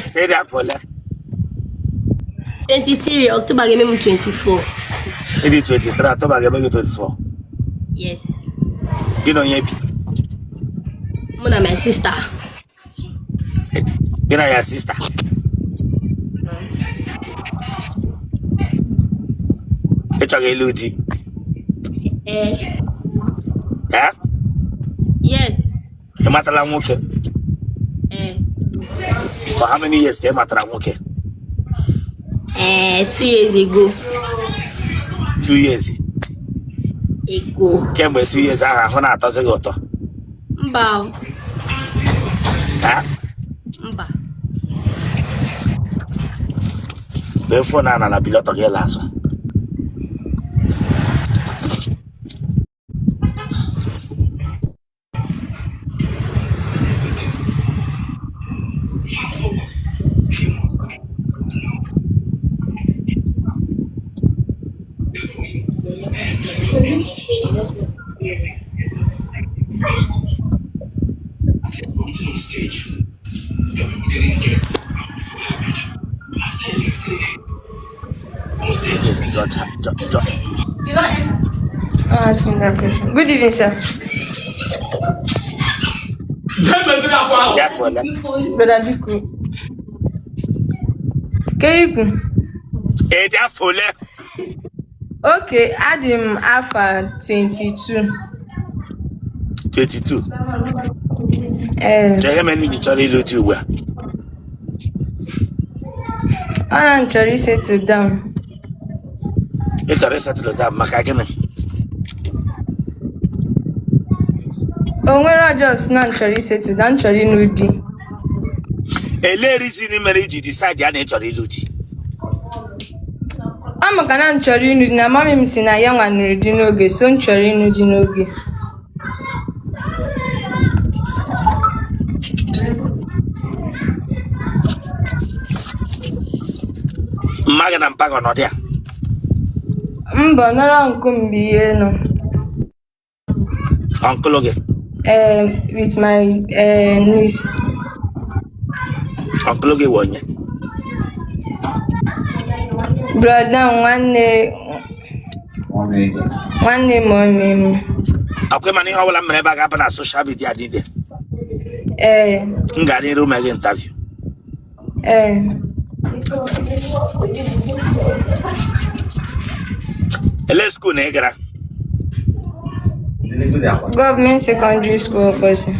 Sị ị dị afọ ole? 23. October ga-eme m 24. Ị dị 23, October ga-eme gị 24. Yes. Gị na onye bi? Mụ na my sister. Gị na your sister. Ị chọrọ ịlụ di? Ee. Eh? Yes. Ị matala nwoke? Ee. For how many years ka ị matara nwoke? Ee, 2 years ago. 2 years Ago. Kemgbe 2 years ahụ, ahụ na-atọzi gị ụtọ? Mba o. Ha? Mba. Bee phone a na bili ọtọ gị la azụ. Don't ask me that question. Good evening, sir. Ya tụọla. Brother Biko. Ke ikwu? Ị dị afọ ole? Okay, adị m afọ 22. 22? Ee. Chee ihe mere iji chọrọ ịlụ di ugbu a. Ọ na m chọrọ isettle down. Ị chọrọ isettle down maka gịnị? O nwere just na m chọrọ isettle down, m chọrọ ịnụ di. Elee reason mere iji decide ya na ị chọrọ ịlụ di? Ọ maka na m chọrọ ịnụ di na mummy m si na ya nwa nụrụ di n'oge, so m chọrọ ịnụ di n'oge. Mma gị na mpa gị ọnọdụ ya? Mba, nọrọ nkụ mgbe ihe nọ. Uncle gị? With my niece. Uncle gị wụ onye? Brother m, nwanne nwanne mummy m. Akwa mana ihe ọbụla m mere ebe a ga-aba na social media niile. Ee. M ga n'iru mee gị interview. Ee. Ele school na ị gara? Government Secondary School, Obosi.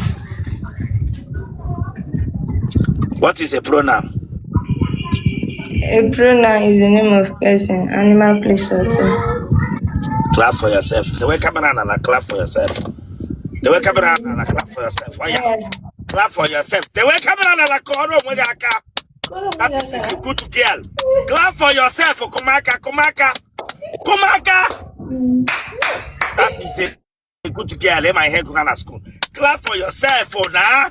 What is a pronoun? A pronoun is the name of person, animal, place, or thing. Clap for yourself. The way camera na clap for yourself. The way camera na clap for yourself. Oh yeah. Clap for yourself. The way camera na kụọrọ onwe gị aka. That is the good girl. Clap for yourself. Kumaka, kumaka, kumaka. That is a good girl. Ị ma ihe gụga na school. Clap for yourself, oh na.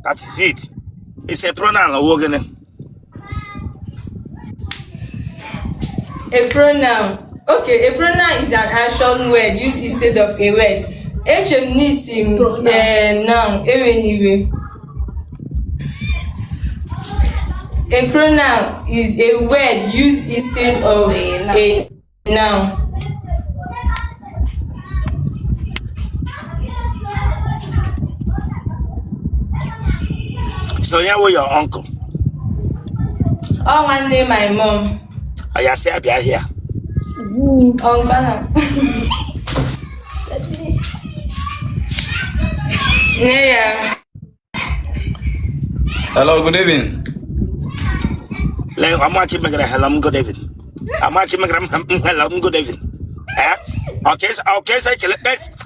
That is it. It's a pronoun. Ọ wụ gịnị? A pronoun. Okay, a pronoun is an action word used instead of a word. Eche m n'isi m ee noun ewe n'iwe. A pronoun is a word used instead of a noun. So onye wụ your uncle? Ọ nwanne my mom. Aya sị ya bịa here. Uncle na. Nne ya. Hello, good evening. Lee, amaki megara hello m good evening. Amaki megara m hello m good evening. Eh? Okay, so okay, so ekele.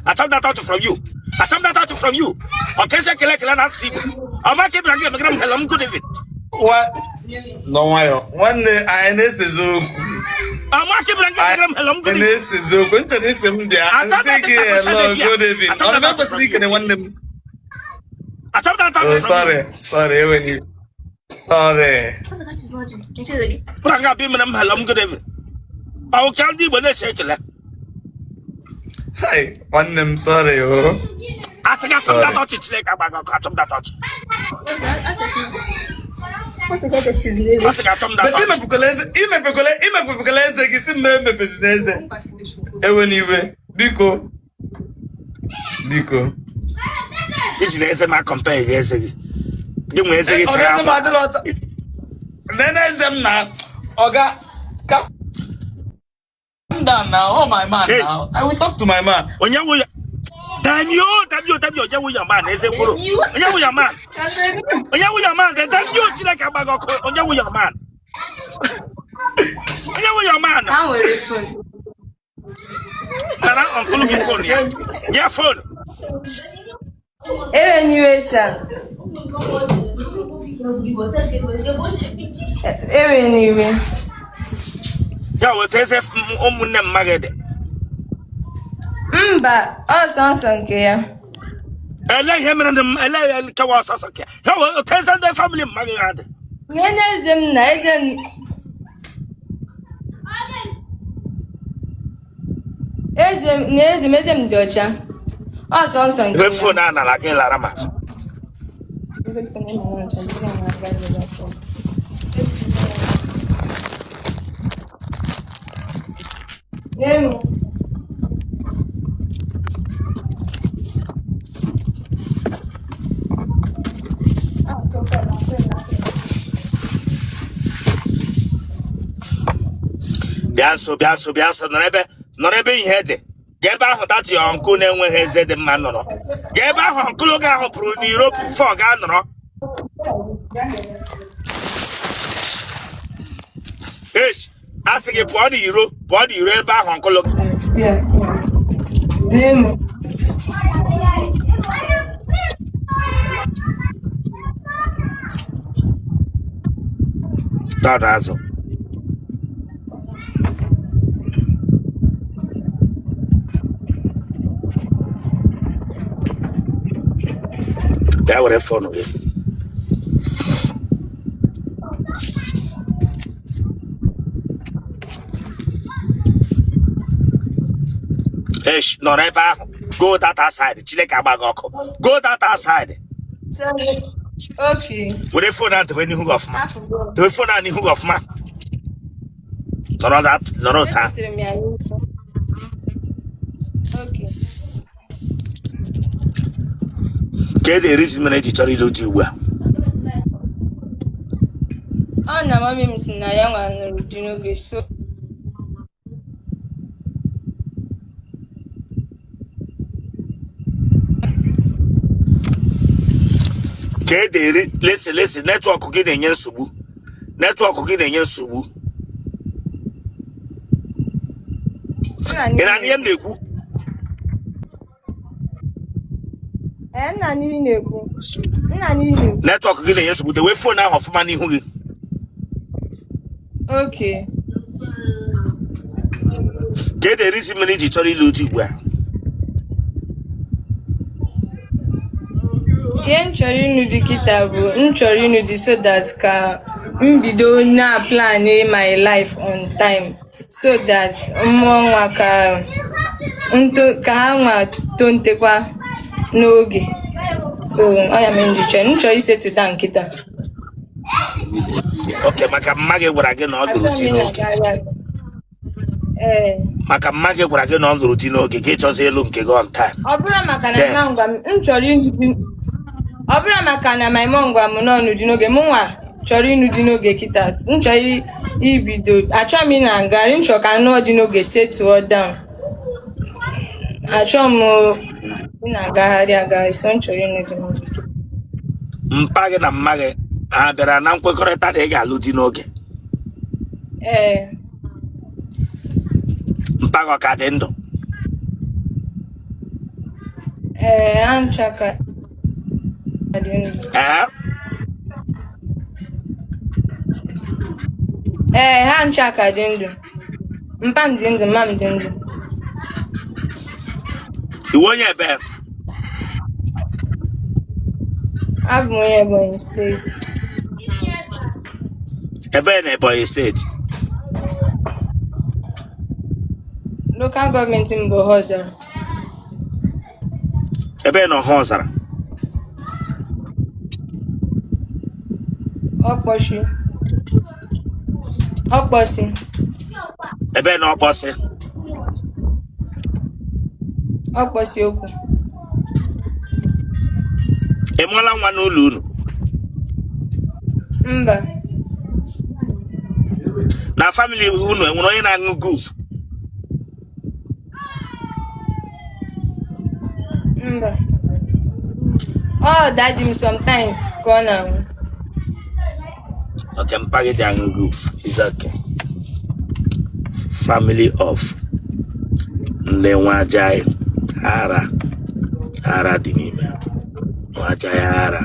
Achọ m that touch from you. Achọ m that touch from you. Okay, so ekele ekele na asụsụ Igbo. Amaki bịara gị megara m hello m good evening. Wa nọ nwayọ nwanne anyị na-esezi okwu. Amaki bịara gị megara m hello m good Anyị evening. na-esezi okwu ntị na-ese m bịa nsị gị hello good evening. Ọ na m ekwesịrị ikene nwanne m. Oh, sorry, sorry, enweghị. Sorry. Bụra nga abịa mere m hello m good evening. Ọ ka ndị Igbo na-eche ekele. Hi, nwanne m sorry o. Asị gị asọ m Sorry. that ọchị Chineke agba gị ọkụ achọ m that ọchị. Asị gị achọ m that But ọchị. imepekwala eze imepekwala imepekwala eze gị si m emepezina eze. Ewena iwe biko biko. Iji na eze ma compare gị eze gị. Gị nwee eze gị Ọ chara eze m akwa. adịrọ ọcha. Nene eze m na ọga calm down now. Oh my man Hey. now. I will talk to my man. Onye wụ ya? Damn you, damn you, damn you. Onye wụ your man? Eze kwuru. Onye wụ your man? Onye wụ your man? Damn you, Chineke agba gị ọkụ. Onye wụ your man? Onye wụ your man? Ha nwere phone. Nara uncle gị phone ya. Ya phone. Ewena iwe sir. Ewena iwe. Ya weta eze ụmụnne mma gị dị. Mba, ọ sọnsọ nke ya. Ele ihe mere ndị m ele ya kewa ọsọsọ ka ya wee otu eze ndị family mma gị ha dị. Nene eze m na eze m. Eze m na eze m eze m dị ọcha. Ọ sọnsọ nke Ebe ya. phone a nara gị lara m azụ. Nne m. Bịa nso bịa nso bịa nso nọrọ ebe ihe dị. Gaa ebe ahụ that your uncle na-enweghị eze dị mma nọrọ. Gaa ebe ahụ uncle gị ahụ pụrụ n'iro fọ gaa nọrọ. Esh, a sị gị pụọ n'iro ebe ahụ uncle gị. Yeah. Nne m. Tọọ azụ. Bịa were phone gị. Esh, nọrọ ebe ahụ. Go that side. Chineke agba gị ọkụ. Go that side. Sorry. Okay. Were phone ahụ dewe n'ihu gị ọfụma. Dewe phone ahụ n'ihu gị ọfụma. Nọrọ that nọrọ ụta. Etosiri m ya n'uche. Okay. Ka the reason mere eji chọrọ ịlụ di ugbu a. Ọ na mummy m si na ya nwa nụrụ di n'oge so Ka the listen listen network gị na-enye nsogbu. Network gị na-enye nsogbu. Ị na-anụ ihe m na-ekwu? Ee, nna anyị na-ekwu. Nna anyị na-ekwu. Network gị na-enye nsogbu. Dewe phone ahụ ọfụma n'ihu gị. Okay. Ka the reason mere iji chọrọ ịlụ di ugbu a. Ihe m chọrọ ịnụ di kịta bụ m chọrọ ịnụ di so that ka m bido na plan my life on time so that mmụọ nwa ka nto ka ha nwa tontekwa n'oge. So ọ ya mere m ji chọrọ m chọrọ isettle down kịta. Okay, maka mma gị gwara gị na ọ lụrụ Achọghị di m n'oge. ịna-agagharị aga. Ee. Maka mma gị gwara gị na ọ lụrụ di n'oge gị chọzi ịlụ nke gị on time. Ọ bụrụ maka na Then mma ngwa m m chọrọ ịnụ di ọ bụrụ maka na my mom gwa m na ọ nụ di n'oge mụ nwa chọrọ ịnụ di n'oge kịta m chọrọ ibido achọghị m ị na-agagharị m chọrọ ka m nụọ di n'oge settle down. Achọghị m ị na-agagharị agagharị so m chọrọ ịnụ di n'oge kịta. Mpa gị na mma gị ha bịara na nkwekọrịta na ị ga-alụ di n'oge. Ee. Mpa gị ọ ka dị ndụ? Ee, ha ncha ka dị ndụ. Ee? Ee, ha ncha ka dị ndụ. Mpa m dị ndụ, mma m dị ndụ. Iwe onye ebe? Abụ m onye Ebonyi steeti. Ebe na Ebonyi steeti? Local government m bụ Ohaozara. Ebe Ebe na Ọhaọzara? Ọkpọshi. Ọkpọsị. Ebe na Ọkpọsị? Ọkpọsị okwu. Ị mụọla nwa n'ụlọ unu? Mba. Na family unu enwere onye na-aṅụ guf? Mba. Ọ daddy m sometimes ka ọ na-aṅụ. Okay, mpa gị ji aṅụ guf. Is okay. Family of ndị nwajai ara ara dị n'ime nwajai ara.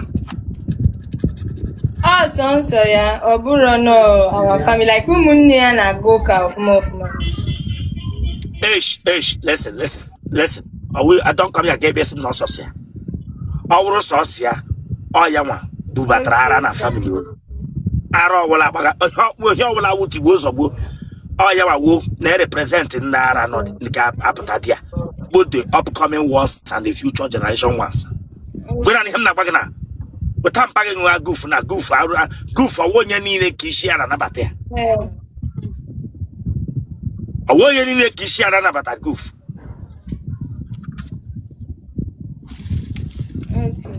Ọ sọ nsọ ya, ọ bụrụ na our family, like ụmụnne ya na-aga ụka ọfụma ọfụma. Eish, eish, listen, listen, listen. I don't come here ga ebe sị m na ọsọsọ ya. Ọ wụrụ sọsọ ya, ọ ya nwa bubatara ara na family unu. Ara ọwụla agbaga, ihe ọwụla wụ tigbuo zọgbuo. Ọ ya nwa wo na-represent ndị ara nọ ga-apụta di ya. Both the upcoming ones and the future generation ones. Gwena na ihe m na-agwa gị na weta mpa gị nwa guf na guf arụ guf ọwụ onye niile ka isi ya na-anabata ya. Ọwụ onye niile ka isi ya na-anabata guf. Okay.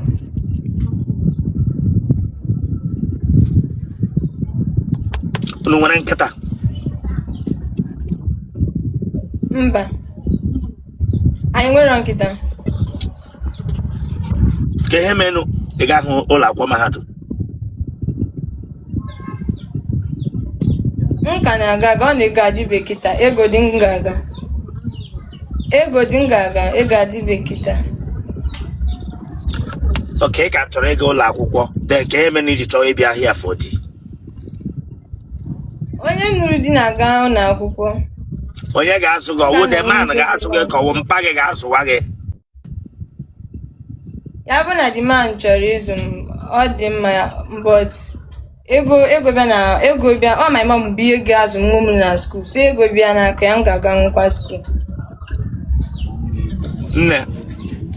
Unu nwere nkịta? Mba. Anyị nwere nkịta. Ka ihe menụ ị gaghị ụlọ akwụkwọ mahadum? M ka na-aga aga, ọ na ego adịbe kịta. Ego dị m ga-aga. Ego dị m ga-aga, ego adịbe kịta. Okay, ị ka chọrọ ịga ụlọ akwụkwọ, then ka ihe menụ iji chọọ ịbịa ahịa for di? Onye nụrụ di na-aga ụlọ akwụkwọ. Onye ga-azụ gị? Ọwụ the man ga-azụ gị ka ọwụ mpa gị ga-azụwa gị? Ya bụ na the man chọrọ ịzụ m, ọ dị mma, but ego ego bịa na ego bịa, ọ my mom bụ ihe ga-azụ nwa m na school, so ego bịa n'aka ya, m ga-aga nwụkwa school. Nne,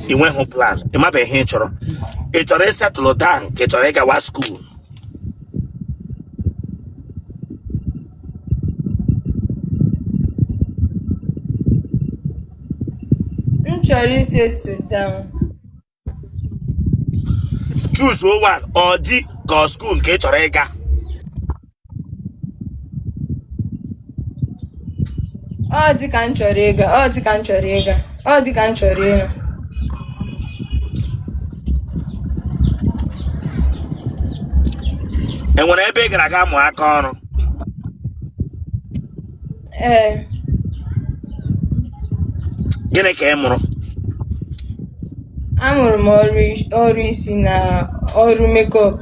ị nweghị plan, ị mabeghị ihe ị chọrọ. Ị chọrọ ịsettle down ka ị chọrọ ịgawa school? M chọrọ isettle down. Choose one, ọ di ka ọ school nke ị chọrọ ịga. Ọ dị ka m chọrọ ịga, ọ dị ka m chọrọ ịga, ọ dị ka m chọrọ ịga. Enwere ebe ị gara aga mụọ aka ọrụ? Ee. Gịnị ka ị mụrụ? Amụrụ m ọrụ isi na ọrụ makeup.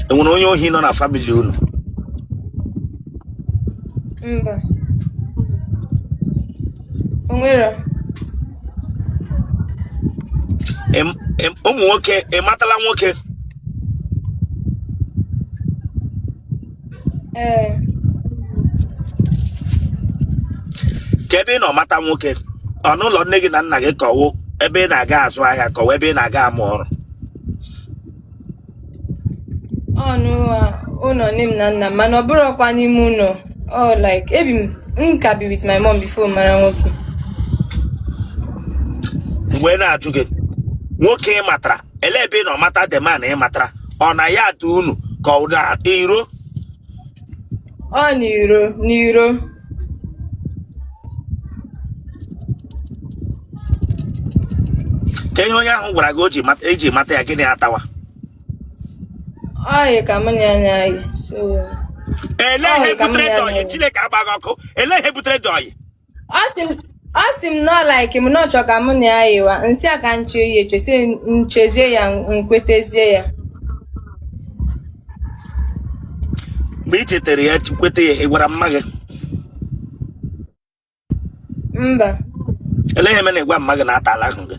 Enwere onye ohi nọ na family unu? Mba. O nwere. Ụmụ nwoke, ị matala nwoke? Ee. Ka ebe ị nọ mata nwoke, ọ n'ụlọ nne gị na nna gị ka ọwụ ebe ị na-aga azụ ahịa ka ọwụ ebe ị na-aga amụ ọrụ? Ọ n'ụlọ nne m na nna m, mana ọ bụrụkwa n'ime ụlọ. Ọ like ebi m ka bi with my mom before mara nwoke. Mgbe na-ajụ gị nwoke ị matara, ele ebe ị nọ mata the man ị matara, ọ na ya atụ unu ka ọ na iro? Ọ n'iro n'iro. Ka ihe onye ahụ gwara gị o ji mata, eji mata ya, gịnị atawa? Ọ yi ka mụ na ya na-ayị, so Ele ọ ihe yi ka mụ na butere ya dị ọyị? na-ayị. Chineke agbaghị ọkụ, ele ihe butere dị ọyị? Ọ sị m nọ like m nọ chọ ka mụ na ya yiwa, nsị a ka nche ya eche, sị nchezie ya, nkwetezie ya. Mgbe ị chetara ya, kweta ya, ị gwara mma gị? Mba. Ele ihe mere na ịgwa mma gị na atala ahụ gị?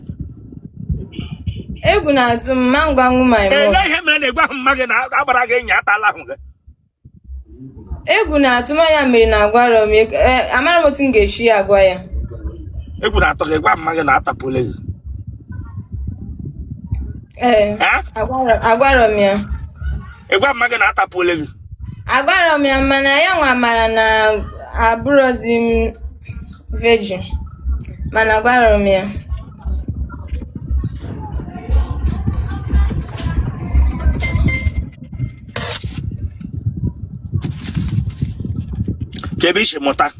Egwu na-atụ m ma ngwanwu my mom. Ele ihe mere na ịgwa mma gị na agbara gị enyi atala ahụ gị? Egwu na-atụ m, ya mere na agwarọ m. Amara m otu m ga-esi ya agwa ya. Egwu na-atụ gị, gwa mma gị na atapụla gị. Ee, Eh? agwarọ m ya. Ị gwa mma gị na atapụla gị. Agwarọ m ya, mana ya nwa mara na abụrọzi m virgin, mana agwarọ m ya. Ka ebe i si mụta,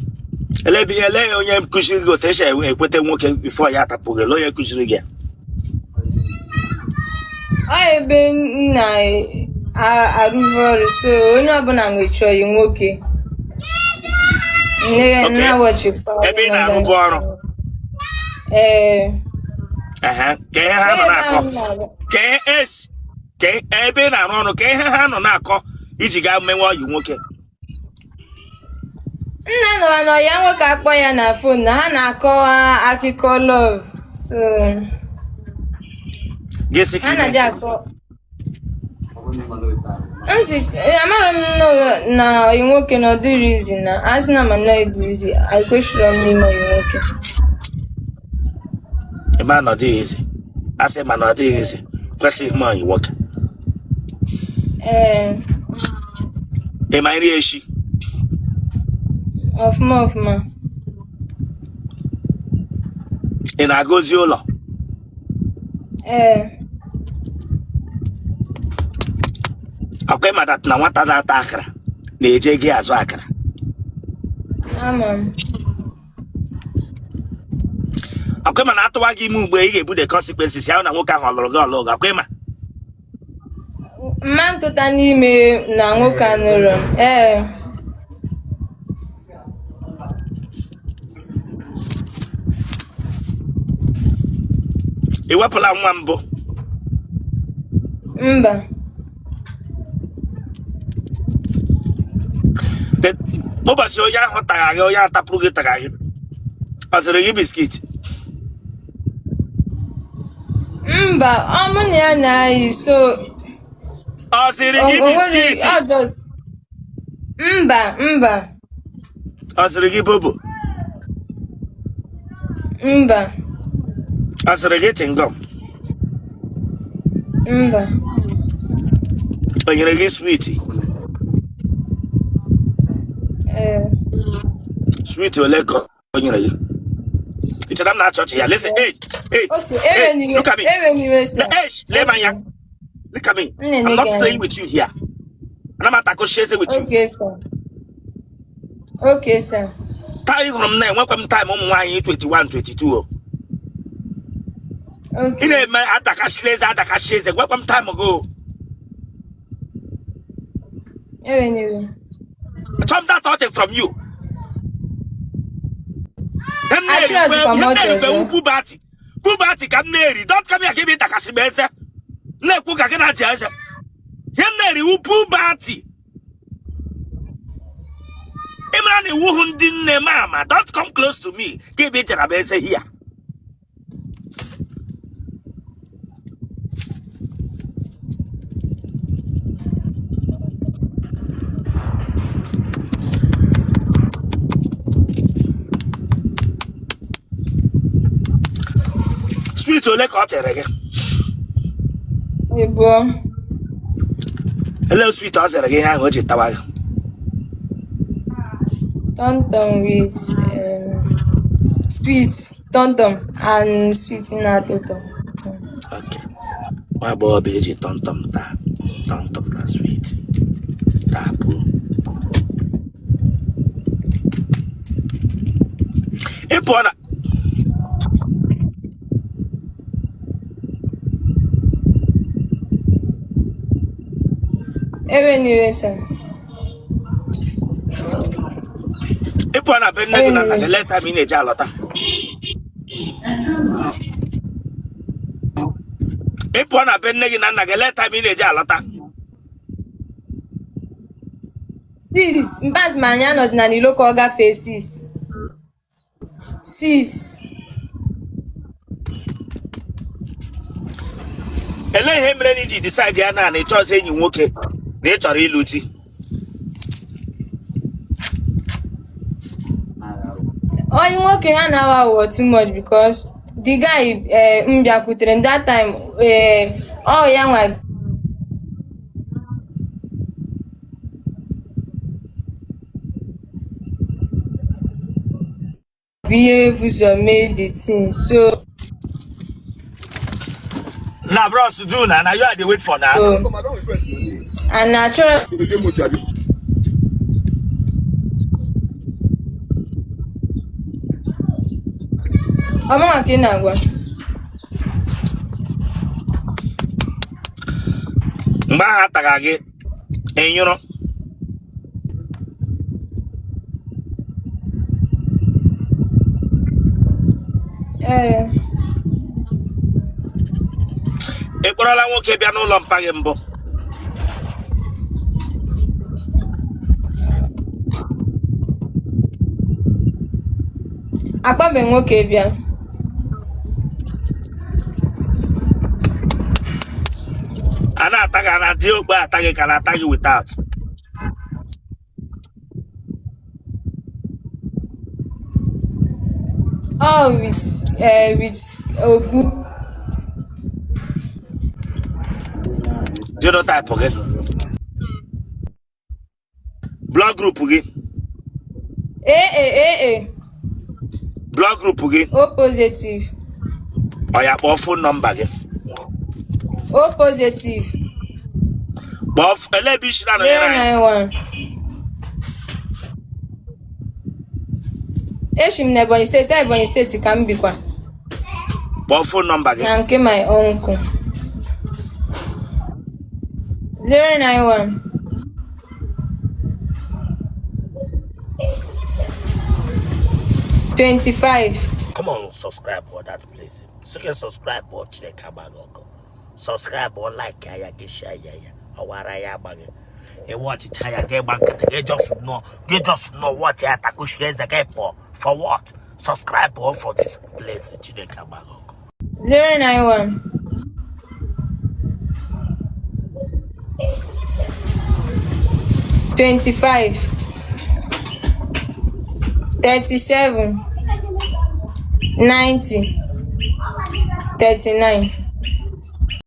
ele ebe ele onye kụziri gị otu esi ekweta nwoke before ya atapụ gị, ele onye kụziri gị ya? Ọ ebe m na-arụvu ọrụ, so onye ọbụla nwechọ ọyị nwoke. Nne Okay. na-awọchikwa. Ebe ị na-arụbu ọrụ? Ee. Ehe, ka ihe ha nọ Ebe na-akọ ahụ na-arụ. ka esi ka ebe ị na-arụ ọrụ, ka ihe ha nọ na-akọ iji gaa menwe ọyị nwoke. Nna nọrọ na ọya nwoke akpọ ya na phone na ha na-akọwa akụkọ love, so gị sị ka ha ime na-adị akọ nsi. Amara m na ọyị nwoke na ọ dịrị easy, na asị na ma na ịdị easy, ekwesịrị m ime ọyị nwoke. Ịma na ọ dịghị easy, asị ma na ọ dịghị easy, kwesịghị ime ọyị nwoke. Ee. Ị ma nri eshi? Ọfụma ọfụma. Ị na-aga ozi ụlọ? Ee. Akwa ịma that na nwata na-ata akara na-eje gị azụ akara. Ama m. Akwa ịma na atụwa gị ime ugbo, ị ga-ebu the consequences ya na nwoke ahụ ọ lụrụ gị ọlụ gị. Akwa ịma? Mma ntụta n'ime na nwoke a nụrụ m. Ee. Ị wepụla nwa mbụ? Mba. Ụbọchị onye ahụ tara gị, onye atapụrụ gị tara gị, ọ zụrụ gị biscuit? Mba, ọ mụ na ya na-ayị, so Ọ zụrụ gị o nwere biscuit? ọ mba, mba. Ọ zụrụ gị bobo? Mba. Ọ zụrụ gị chewing gum? Mba. O nyere gị sweet? Ee. Sweet ole ka o nyere gị? Ị chere m na-achọ ọchị ya? Listen, hey, hey, Okay, hey, eweniwe look at me. eweniwe sir. Hey, lee m anya. Look at me. M na-ele I'm gị not anya. playing with you here. Ana m atakọshi eze with you. Okay, sir. Okay, sir. Taa ị hụrụ m na enwekwa m time ụmụ nwaanyị 21 22 o. Ị Okay. na-eme atakashila eze, atakashi eze, gwekwa m time go. Eweniwe. Achọrọ m that thought from you. Ihe m na-eri Achọrọzikwa m ihe m ọchị na-erikwe ọzọ. wu puberty. Puberty ka m na-eri. Don't come here ka ị takasị m eze. M na-ekwu ka gị na-achị eze. Ihe m na-eri wu puberty. Ị mara na iwu hụ ndị nne m ama. Don't come close to me. Ka ebe ị jara m eze here. Sweet ole ka ọ tere gị? Ịbụọ. Ele sweet ọ zere gị ihe ahụ o ji tawa gị? Tom with sweet tom and sweet na-atọ ụtọ. Okay. Nwa agbọghọbịa eji tom taa tom na sweet taa pụọ. Ị pụọ na Eweniwe sir. Ị pụọ na be nne gị na nna gị, Eweniwe. lee time ị na-eji alọta. Ị pụọ na be nne gị na nna gị, lee time ị na-eji alọta. 6. Mkpazi ma anyị anọzi na n'ilo ka ọ gafee 6. 6. Elee ihe mere na iji decide ya na ị chọọzi enyi nwoke, na ị chọrọ ịlụ di? Onye nwoke ha na-aghọ aghụghọ too much because the guy m bịakwutere that time, ọ ya nwa bụ ihe ụzọ mee the thing, so Na bros do na you I dey wait for na. So and achọrọ ọmụnwa ka ị na-agwa. Mgbe ahụ ataga gị, ị nyụrụ? Ee. Ị kpọrọla nwoke bịa n'ụlọ mpa gị mbụ? Akpọbe nwoke bịa. A na-ata gị, a na-adị ogbe ata gị ka a na-ata gị without? All with ogbu. Genotype gị, blood group gị? AA, AA. Blood group gị? O positive. Ọ ya, kpọọ phone number gị. O positive. Kpọọ ele ebe isi na-anọnyere anyị? 091. Eshi m na Ebonyi Steeti, Ebonyi Steeti ka m bikwa. Kpọọ phone number gị. Na nke my uncle. 091 25. Come on, subscribe for that place. Sị subscribe ọ, Chineke agbaghị ọkụ. Subscribe ọ, like ya, gị share ya, ya ọwara ya agbaghị. Ị watchịcha ya, gị gba nkịtị, gị just nọ, gị just nọ watch ya, takushie eze gị pụọ. For what? Subscribe ọ for this place. Chineke agbaghị ọkụ. 091 25 37 90 39.